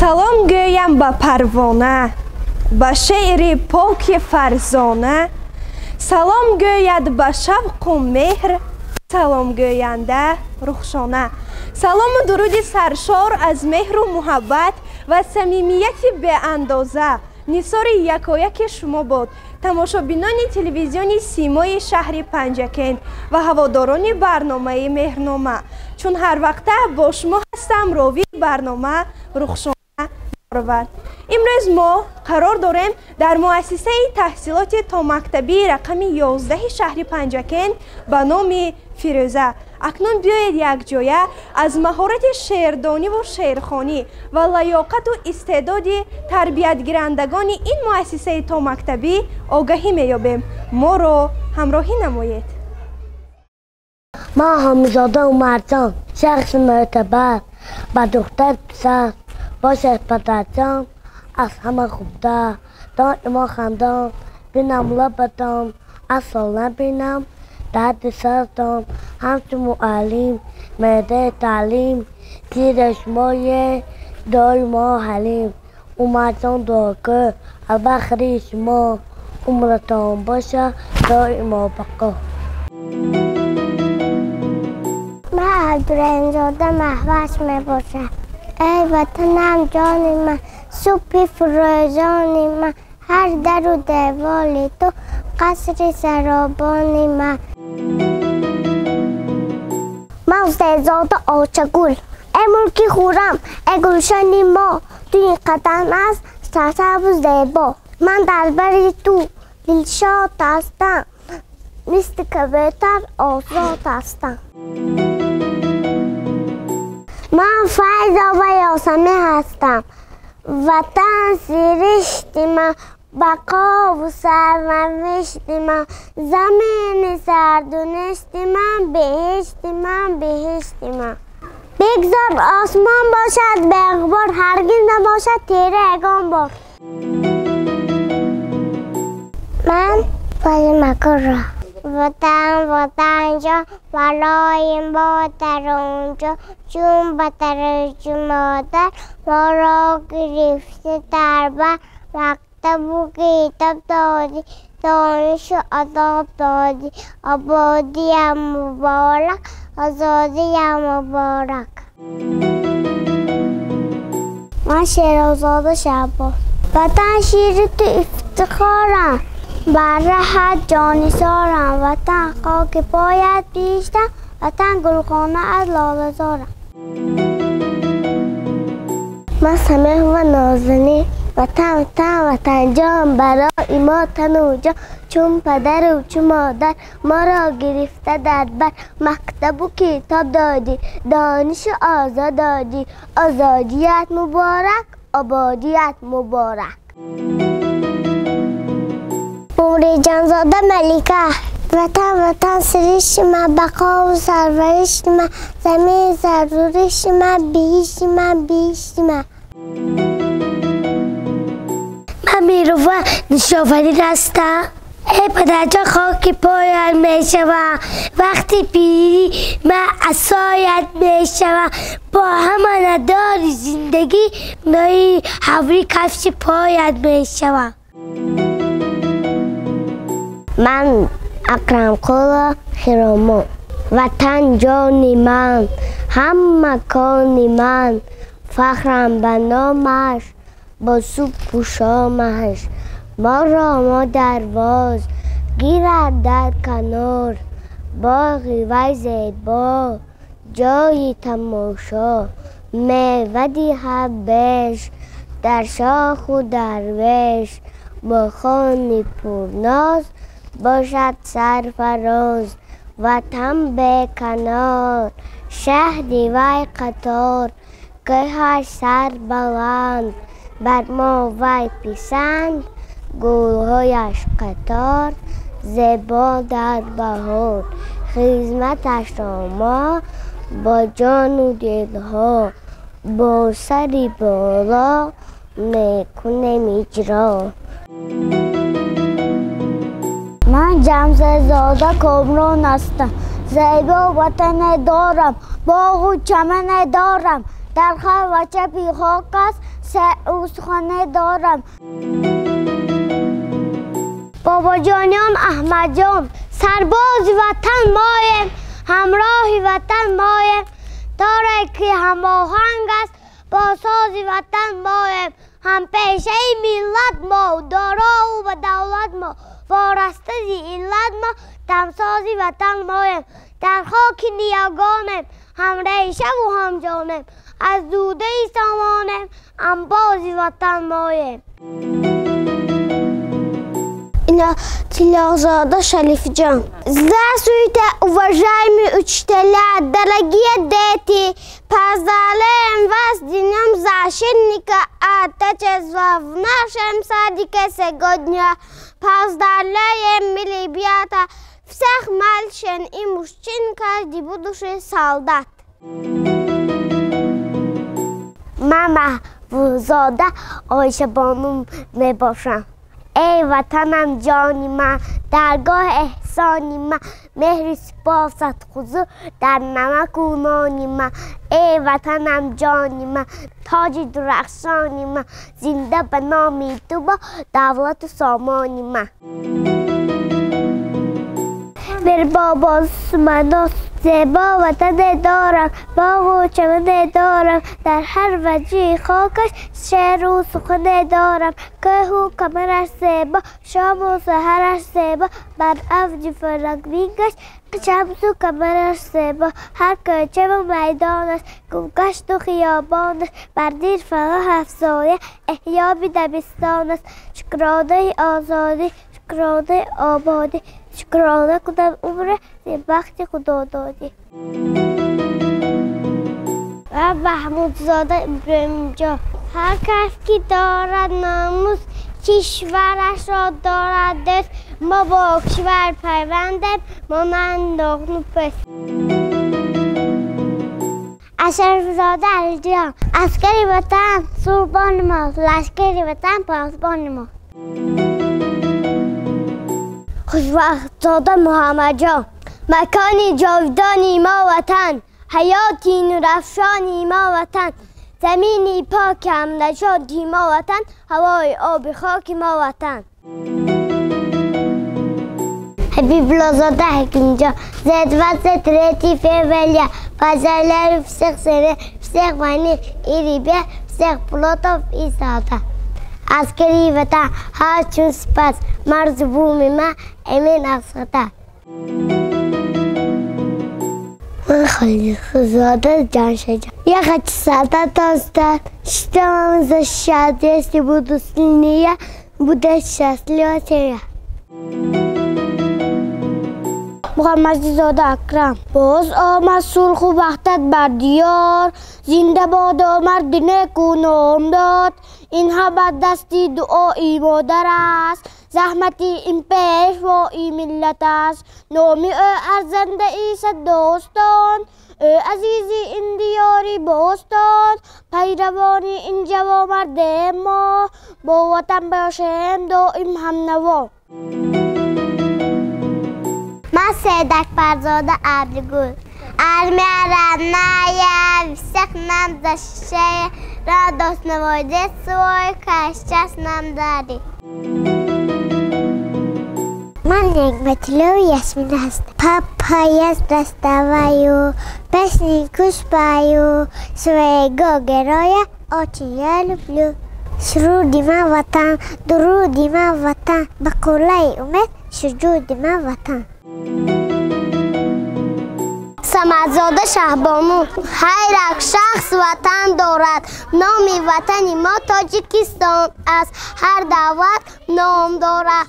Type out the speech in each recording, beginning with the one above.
Салом гӯям ба парвона, ба шеъри поки фарзона. Салом гӯяд ба шавқу меҳр, салом гӯянда Рухшона. Салому дуруди саршор аз меҳру муҳаббат ва самимияти беандоза нисори якояки шумо бод, тамошобинони телевизиони Симои шаҳри Панҷакент ва ҳаводорони барномаи Меҳрнома. Чун ҳар вақта бо шумо ҳастам ровии барнома Рухшона. Имрӯз мо қарор дорем дар муассисаи таҳсилоти томактабии рақами 11 шаҳри Панҷакент ба номи Фирӯза. Акнун биёед якҷоя аз маҳорати шеърдониву шеърхонӣ ва лаёқату истеъдоди тарбиятгирандагони ин муассисаи томактабӣ огаҳӣ меёбем. Моро ҳамроҳӣ намоед. Ман Ҳамизода Умарҷон, шахси мӯътабар, ба духтар писар бошад падарҷон, аз ҳама хубтар. Доимо хандон бинам лабатон, асл набинам дарди сартон. Ҳамчун муаллим меъдаи таълим, зери шумое доимо ҳалим. Умарҷон дуогӯ албахри шумо, умратон бошад доимо бақо. Ман Абдураҳимзода Маҳваш мебошам. Эй ватанам ҷони ман, субҳи фурӯзони ман, ҳар дару деволи ту қасри саробони ман. Ман Ҳусайнзода Очагул. Эй мулки хуррам, эй гулшани мо, ту ин қадам аст сарсабзу зебо. Ман дар бари ту дилшод ҳастам, мисли кабӯтар озод ҳастам. Ман Файзова Ёсамин ҳастам. Ватан сиришти ман, бақову сарнавишти ман, замини сардуништи ман, беҳишти ман, беҳишти ман. Бигзор осмон бошад беғубор, ҳаргиз набошад тира ягон бор. Ман Фозимакурро. Ватан, ватан ҷон, барои модар онҷо, чун падару модар моро гирифта дар бар, мактабу китоб додӣ, донишу адаб додӣ. Ободиям муборак, озодиям муборак. Ман Шерозода Шаҳбоз. Ватан шири ту ифтихорам, бар раҳат ҷонисорам. Ватан хоки поят биҳиштам, ватан гулхона аз лолазорам. Ман Самеҳова Нозанин. Ватан, ватан, ватанҷон, барои мо тану ҷон, чун падару чун модар моро гирифта дар бар, мактабу китоб додӣ, донишу озод додӣ. Озодият муборак, ободият муборак. Умриҷонзода Малика. Ватан, ватан сиришти ман, бақову сарваришти ман, замини сардуришти ман, биҳишти ман, биҳишти ман. Ман Мирова Нишофарин ҳастам. Эй падарҷон, хоки поят мешавам, вақти пирӣ ман асоят мешавам. Бо ҳама надори зиндагӣ нои ҳаври кафши поят мешавам. Ман Акрамқулов Хиромо. Ватан ҷони ман, ҳама кони ман, фахрам ба номаш, бо субҳу шомаш. Моро модарвоз гирад дар канор, боғи вай зебо, ҷои тамошо. Мева диҳад беш дар шоху дарвеш, бо хони пурноз бошад сарфароз. Ватан беканор, шаҳри вай қатор, кӯҳаш сарбаланд, бар мо вай писанд, гулҳояш қатор, зебо дар баҳор. Хизматашро мо бо ҷону дилҳо, бо сари боло мекунем иҷро. Ман Ҷамшедзода Комрон ҳастам. Зебо ватане дорам, боғу чамане дорам. Дар ҳар вачаби хок аст Шеър дорам. Бобоҷониён Аҳмадҷон, сарбози ватан моем, ҳамроҳи ватан моем, торе ки ҳамоҳанг аст бо сози ватан моем, ҳампешаи миллат мо, дорову ба давлат мо, ворастази иллат мо, дамсози ватан моем, дар хоки ниёгонем, ҳамрешаву ҳамҷонем, аз дудаи сомонем, анбози ватан моем. Тилязода Шарифҷон. Здравствуйте, уважаемые учителя, дорогие дети! Поздравляем вас с Днем Защитника Отечества в нашем садике сегодня. Поздравляем, ребята, всех мальчин и мужчин, каждый будущий солдат. Мама Вузода Ойшабону мебошам. Эй ватанам ҷони ман, даргоҳ эҳсони ман, меҳри сипосат хузур дар намаку нони ман. Эй ватанам ҷони ман, тоҷи дурахшони ман, зинда ба номи ту бо давлату сомони ман. Мирбобо Суманос. Зебо ватане дорам, боғу чамане дорам, дар ҳар ваҷҳи хокаш шеъру сухане дорам. Кӯҳу камараш зебо, шому саҳараш зебо, бар авҷи фалак бигашт шамсу камараш зебо. Ҳар кӯчаву майдонаш, гулгашту хиёбонаш, бар дил фалаҳ афзоя, эҳёби дабистонаш. Шукронаи озодӣ, шукронаи ободӣ, шукрона кунам умре зи бахти худододӣ. Ва Маҳмудзода Иброҳимҷон. Ҳар кас ки дорад номус, кишварашро дорад дӯст. Мо бо кишвар пайвандем, монанд нохну пӯст. Ашрафзода Алиҷон. Аскари ватан сулбони мо, лашкари ватан посбони мо. Хушбахтзода Муҳаммадҷон. Макони ҷовидони мо ватан, ҳаёти нурафшони мо ватан, замини поки ҳамнажоди мо ватан, ҳавои оби хоки мо ватан. Ҳабибуллозода Ҳакимҷон. За 23 февраля поздравляю всех сыновей, всех войны и ребят, всех пилотов и солдат. Аскари ватан ҳарчун сипас, марзу буми ман эмин аз хатар. Ман Халиқзода Ҷоншаҷон. Я хочу солдатом стать, что вам защищать, если буду сильнее, будет счастлива семья. Муҳаммадзода Акрам. Боз омад сулҳу ваҳдат бар диёр, зинда бодо марди неку ном дод. Ин ҳама дасти дуои модар аст, заҳмати ин пешвои миллат аст. Номи ӯ арзанда исад достон, ӯ азизи ин диёри бостон. Пайравони ин ҷавонмардем мо, бо ватан бошем доим ҳамнаво. Ман Седакбарзода Абдигул. Армия родная, всех нам защищает, радостного детства свой сейчас нам дарит. Ман Нигматулло Ясмина ҳастам. Папа, я доставаю, песенку спою, своего героя очень я люблю. Суруди ман ватан, дуруди ман ватан, ба қуллаи умед суҷуди ман ватан. Самадзода Шаҳбону. Ҳар як шахс ватан дорад, номи ватани мо Тоҷикистон аст. Ҳар давлат ном дорад,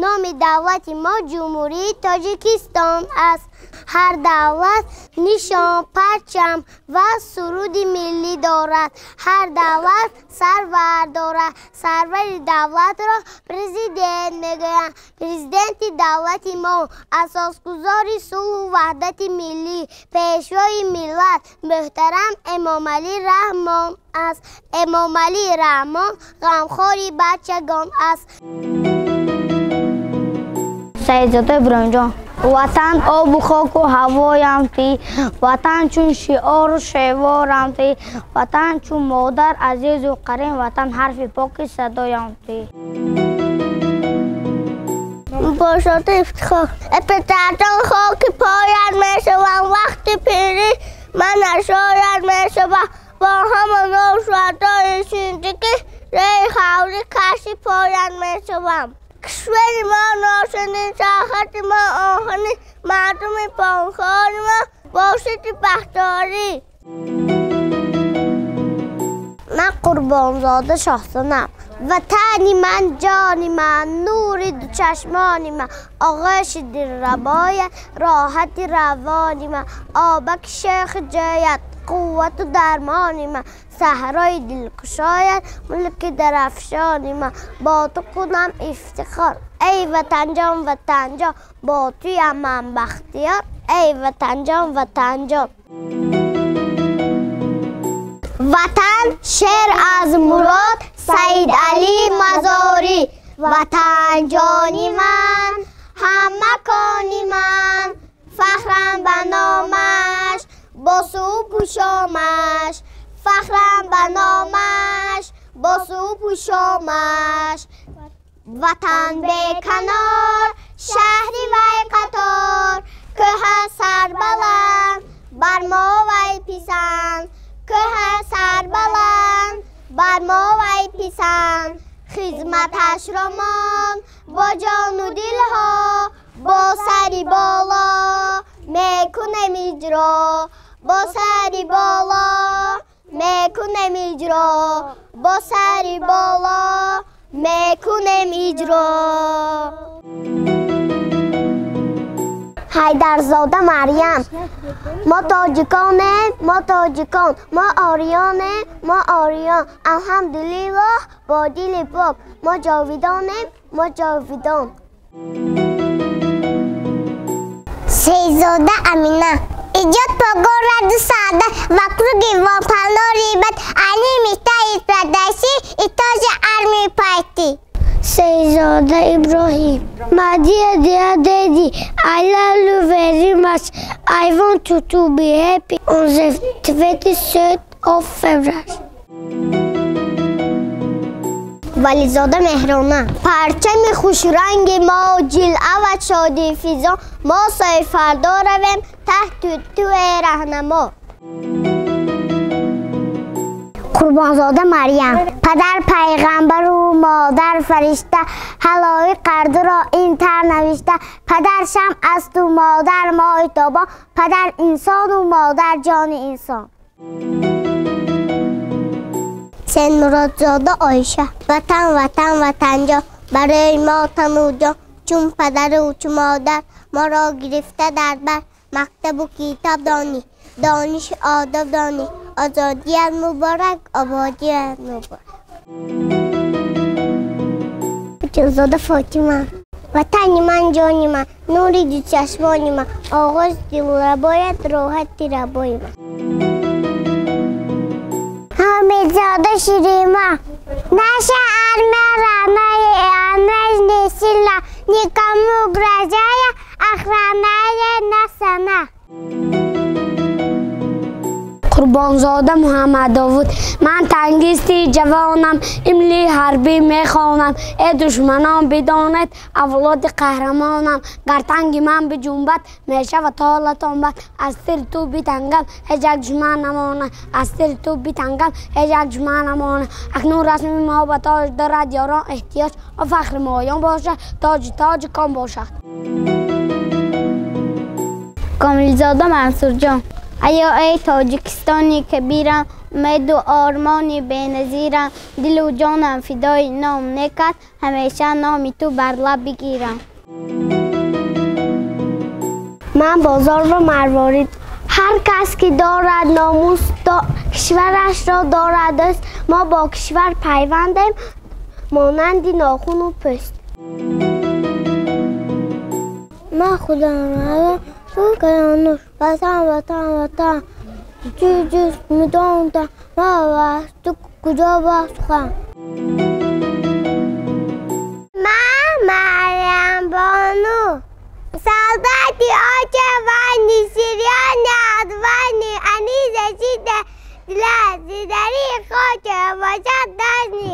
номи давлати мо Ҷумҳурии Тоҷикистон аст. Ҳар давлат нишон, парчам ва суруди миллӣ дорад. Ҳар давлат сарвар дорад. Сарвари давлатро президент мегӯянд. Президенти давлати мо асосгузори сулҳу ваҳдати миллӣ, пешвои миллат муҳтарам Эмомалӣ Раҳмон аст. Эмомалӣ Раҳмон ғамхори бачагон аст. Саидзода Иброҳимҷон. Ватан обу хоку ҳавоям ти, ватан чун шиору шеворам ти, ватан чун модар азизу қарин, ватан ҳарфи поки садоям ти. Бошода ифтихор. Петартон хоки пояд мешавам, вақти пирӣ ман нашояд мешавам, бо ҳама ношуадои зиндагӣ реи хаври каши пояд мешавам. Кишвари мо ношинин, сарҳади мо оҳанин, мардуми понхори мо бошиди бахторӣ. Ман Қурбонзода Шоҳсанам. Ватани ман ҷони ман, нури дучашмони ман, оғӯши дилрабояд, роҳати равони ман, обаки шайхи ҷояд, қуввату дармони ман, саҳрои дилкушояд, мулки дарафшони ман. Бо ту кунам ифтихор, эй ватанҷон, ватанҷон, бо туям ман бахтиёр, эй ватанҷон, ватанҷон. Ватан шеър аз Мурод Саид Алӣ Мазорӣ. Ватан ҷони ман, ҳамакони ман, фахрам ба номаш, бо субҳу шомаш, фахрам ба номаш, бо субҳу шомаш. Ватан беканор, шаҳри вай қатор, кӯҳа сарбаланд, бар мо вай писанд, кӯҳа сарбаланд, бар мо вай писанд. Хизматашро мон бо ҷону дилҳо, бо сари боло мекунем иҷро, бо сари боло мекунем иҷро, бо сари боло мекунем иҷро. Ҳайдарзода Марьям. Мо тоҷиконем, мо тоҷикон, мо ориёнем, мо ориён. Алҳамдулиллоҳ бо дили пок, мо ҷовидонем, мо ҷовидон. Сейзода Амина. Идет по городу сада, вокруг его полно ребят, они мечтают продать и тоже армию пойти. Сейзода Иброҳим. My dear, dear daddy, I love you very much. I want you to be happy on the 23rd of February. Вализода Меҳрона. Парчами хушранги мо ҷилъа ва шодифизо, мо сои фардо равем таҳти туи раҳнамо. Қурбонзода Марьям. Падар пайғамбару модар фаришта, ҳалои қардуро ин тар навишта. Падар шамъ асту модар моҳи тобон, падар инсону модар ҷони инсон. Сенмуродзода Оиша. Ватан, ватан, ватанҷон, барои мо тану ҷон, чун падару чун модар моро гирифта дар бар, мактабу китоб донӣ, дониши одоб донӣ, озодият муборак, ободият муборак. Ҷонзода Фотима. Ватани ман ҷони ман, нури дучашмони ман, оғози дилрабоят, роҳати рабои ман. Ҳомидзода Ширима. Наша армия родная, она не сильна, никому угрожая, охраняет нас она. Қурбонзода Муҳаммаддовуд. Ман тангисти ҷавонам, имли ҳарбӣ мехонам. Э душманон бидонед, авлоди қаҳрамонам. Гар танги ман биҷунбад, мешавад ҳолатон бад. Аз тири ту битангам, ҳеҷ як душман намонад. Аз тири ту битангам, ҳеҷ як душман намонад. Акнун расми мо ба тоҷ дорад ёрон эҳтиёҷ, о фахри моён бошад, тоҷи тоҷикон бошад. Комилзода Мансурҷон. Аё эй Тоҷикистони кабирам, умеду ормони беназирам, дилу ҷонам фидои ном некат, ҳамеша номи ту бар лаб бигирам. Ман Бозорова Марворид. Ҳар кас ки дорад номус, кишварашро дорад дӯст. Мо бо кишвар пайвандем, монанди нохуну пӯст. Ман худам Каянуш. Ватан, ватан, ватан, чиз медонам, ман вақти куҷо ба сухан. Ман Марьямбону. Салом. Солдаты очень важны, серьезно отважны, они защита для зидари хочет, бошад должны.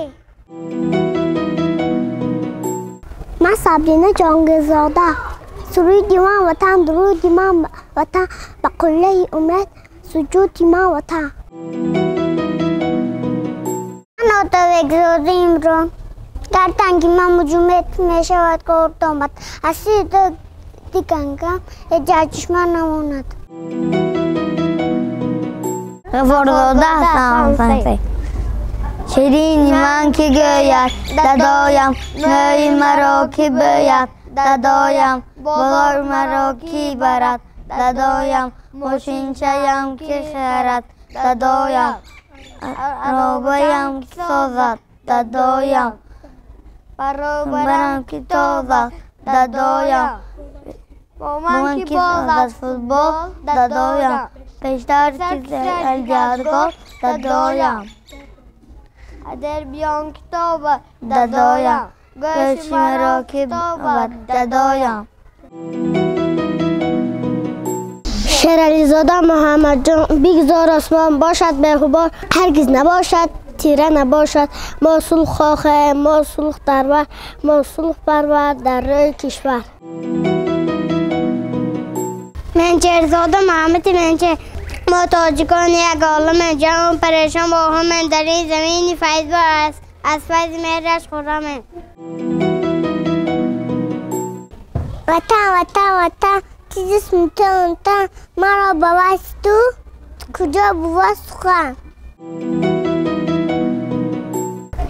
Ман Сабрина Ҷонгизода. Суруди ман ватан, дуруди ман ватан, ба қуллаи умед суҷуди ман ватан. Ман Отабекзода Имрон. Дар танги ман муҷумет мешавад кордомад. Аз сиду дигангам ҳеҷ чашма намонад. Ғафурзода ҳастам сенсей. Ширини ман ки гӯяд, дадоям, мӯи маро ки бӯяд, дадоям, болои маро ки барад, дадоям, мошинчаям ки харад, дадоям, аробаям ки созад, дадоям, барам ки тозад, дадоям, бо ман ки бозад футбол, дадоям, пештар ки алҷадгор, дадоям, Дар биён китоба, дадоям, гӯши маро ки бад, дадоям. Шерализода Муҳаммадҷон. Бигзор осмон бошад беғубор, ҳаргиз набошад тира набошад. Мо сулҳ хоҳем, мо сулҳ дарвар, мо сулҳ парвар дар рӯи кишвар. Менчерзода Муҳаммади Менчер. Мо тоҷикон як оламем, ҷаҳон парешон бо ҳамем, дар ин замини файзбор аз файзи меҳраш хӯрамем. Ватан, ватан, ватан, чизи мутан, маро ба васфи ту куҷо бувад сухан?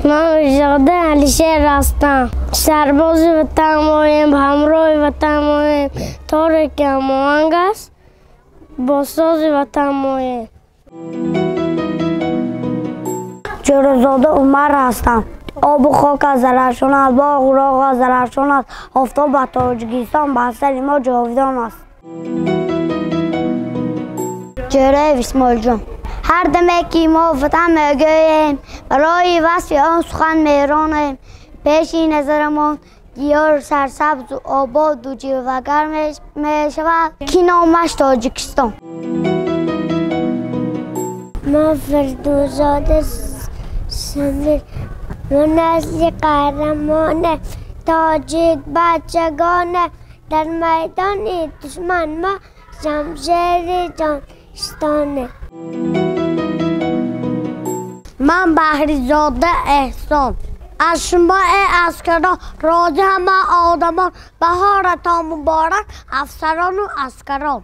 Ман Мирзода Алишер ҳастам. Сарбози ватан моем, ҳамроҳи ватан моем, торе ки ҳамоҳанг аст, бо сози ватан моем. Ҷӯрозода Умар ҳастам. Обу хок аз Зарафшон аст, боғу роғ аз Зарафшон аст, офтоб ба Тоҷикистон ба сари мо ҷовидон аст. Ҷӯраев Исмоилҷон. Ҳар даме ки мо ватан мегӯем, барои васфи он сухан меронем. Пеши назарамон диёр сарсабзу ободу ҷилвагар мешавад, ки номаш Тоҷикистон. Мо Фирдӯзода Самир, мо насли қаҳрамоне, тоҷик бачагоне, дар майдони душман мо шамшери ҷонстоне. Ман Баҳризода Эҳсон. Аз шумо эй аскарон, розӣ ҳама одамон, баҳоратон муборак, афсарону аскарон.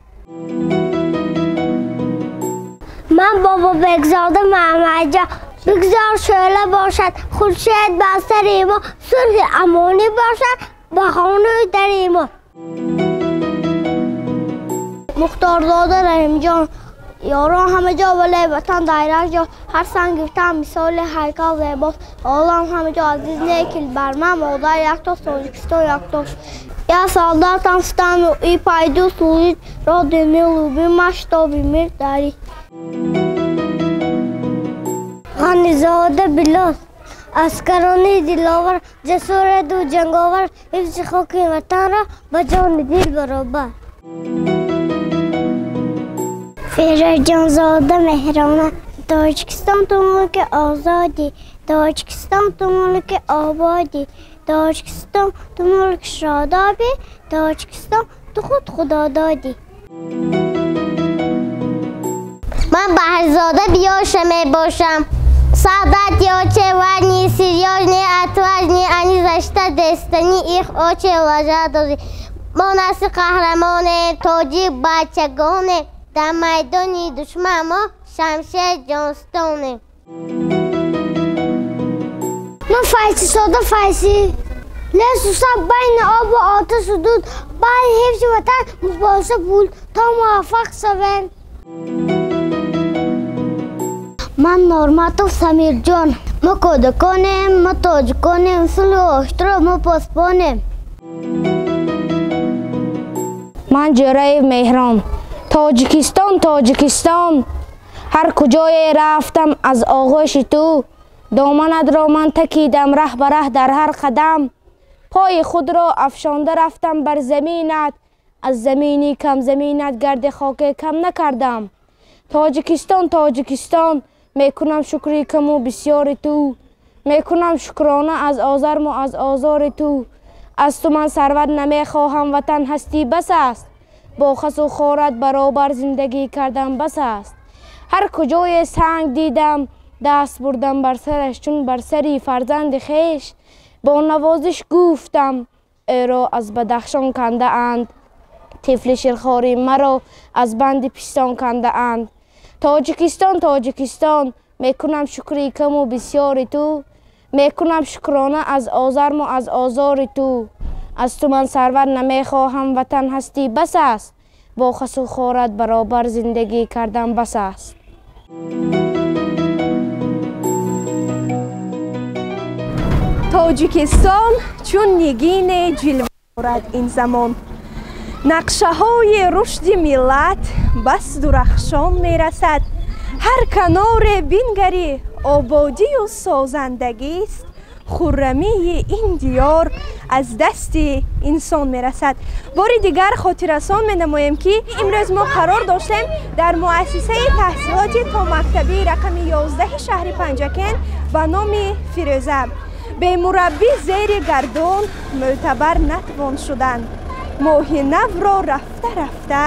Ман Бобобекзода Муҳаммадҷон. Бигзор шӯъла бошад, хуршед ба сари мо, сулҳи амонӣ бошад ба хонаи дари мо. Мухторзода Раҳимҷон. Ёрон ҳама ҷо, вале ватан дар як ҷо. Ҳар санг гирифтам мисоли ҳайкал зебост. Олам ҳама ҷо азиз некил бар ман, модар яктост, Тоҷикистон яктост. Я солдатам стану и пойду служить родине любимой, чтобы мир дарить. Ғанизода Билол. Аскарони диловар, ҷасораду ҷанговар, ҳифзи хоки ватанро ба ҷони дил баробар. Фирӯзҷонзода Меҳрона. Тоҷикистон ту мулки озодӣ, Тоҷикистон ту мулки ободӣ, Тоҷикистон ту мулки шодобӣ, Тоҷикистон ту худ худододӣ. Ман Баҳрзода Биёша мебошам. Солдаты очень важные, серьезные, отважные, они защита дестани их очень ложадози. Мо насли қаҳрамоне, тоҷик бачагоне, дар майдони душман мо шамшер ҷонстоне. Ман Файсизода Файсӣ. Лесу саб байни обу оташу дуд, байни ҳифзи ватан мубориза буд, то муваффақ шавем. Ман Норматов Самирҷон. Мо кӯдаконем, мо тоҷиконем, сулҳу оштиро мо посбонем. Ман Ҷӯраев Меҳрон. Тоҷикистон, Тоҷикистон, ҳар куҷое рафтам аз оғӯши ту, доманатро ман такидам раҳ ба раҳ дар ҳар қадам. Пои худро афшонда рафтам бар заминат, Аз замини кам заминат гарди хоке кам накардам. Тоҷикистон, Тоҷикистон, мекунам шукри каму бисёри ту. Мекунам шукрона аз озарму аз озори ту. Аз ту ман сарват намехоҳам, ватан ҳастӣ бас аст. Бо хасу хорат баробар зиндагӣ кардан бас аст. Ҳар куҷое санг дидам, даст бурдам бар сараш чун бар сари фарзанди хеш. Бо навозиш гуфтам, ӯро аз Бадахшон кандаанд. Тифли ширхори маро аз банди пистон кандаанд. Тоҷикистон, Тоҷикистон, мекунам шукри каму бисёри ту. Мекунам шукрона аз озарму аз озори ту. Аз ту ман сарват намехоҳам, ватан ҳастӣ бас аст. Бо хасу хорат баробар зиндагӣ кардан бас аст. Тоҷикистон чун нигине ҷилва дорад ин замон. Нақшаҳои рушди миллат бас дурахшон мерасад. Ҳар каноре бингарӣ ободию созандагист. Хуррамии ин диёр аз дасти инсон мерасад. Бори дигар хотиррасон менамоем, ки имрӯз мо қарор доштем дар муассисаи таҳсилоти томактабии рақами 11 шаҳри Панҷакент ба номи Фирӯза. Бемураббӣ зери гардун мӯътабар натвон шуданд. Моҳи навро рафта-рафта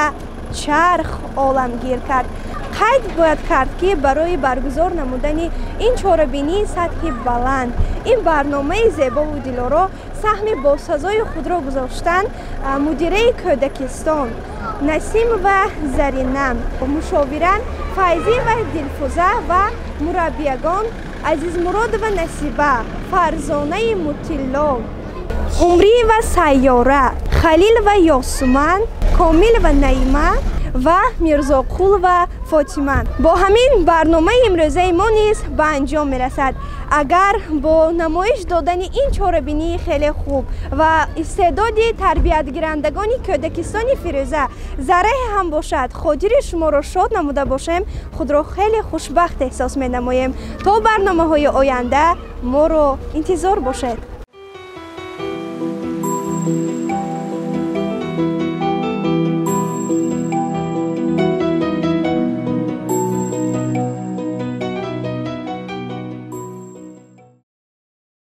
чарх оламгир кард. Қайд бояд кард, ки барои баргузор намудани ин чорабинии сатҳи баланд, ин барномаи зебову дилоро саҳми босазои худро гузоштанд мудираи кӯдакистон Насимова Зарина, мушовира Файзиева Дилфуза ва мураббиягон Азизмуродова Насиба, Фарзонаи Мутилло, Умриева Сайёра, Халилова Ёсуман, Комилова Наима ва Мирзоқулова Фотима. Бо ҳамин барномаи имрӯзаи мо низ ба анҷом мерасад. Агар бо намоиш додани ин чорабинии хеле хуб ва истеъдоди тарбиятгирандагони кӯдакистони Фирӯза заррае ҳам бошад, хотири шуморо шод намуда бошем, худро хеле хушбахт эҳсос менамоем. То барномаҳои оянда моро интизор бошед.